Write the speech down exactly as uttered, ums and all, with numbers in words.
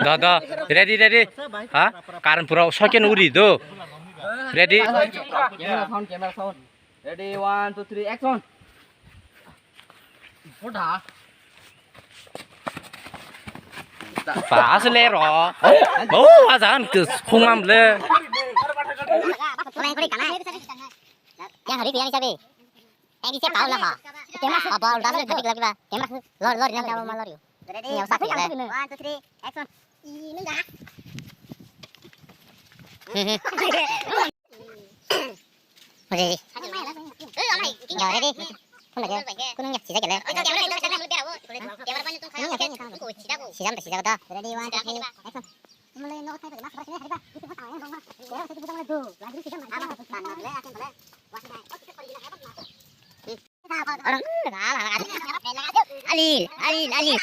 Da, da. Ready, ready. Ha? Karan pura soken uri do. Ready? Camera sound, camera sound. Ready, one, two, three, action. Pas le ro. Oh, ajan ke khungam le. Yang hari yang sabi. Yang isi kau lah ha. Abal das le tadi lagi ba. Lor lor yang kamu malor yuk. Ready? Yang satu ya. One, two, three, action. Ini enggak. Ready. Yo, ready. Phone lagi. Kunung ya, sijak gele. Sijam ta sijak da. Ready, one, two, three, action. Alil, alil, alil.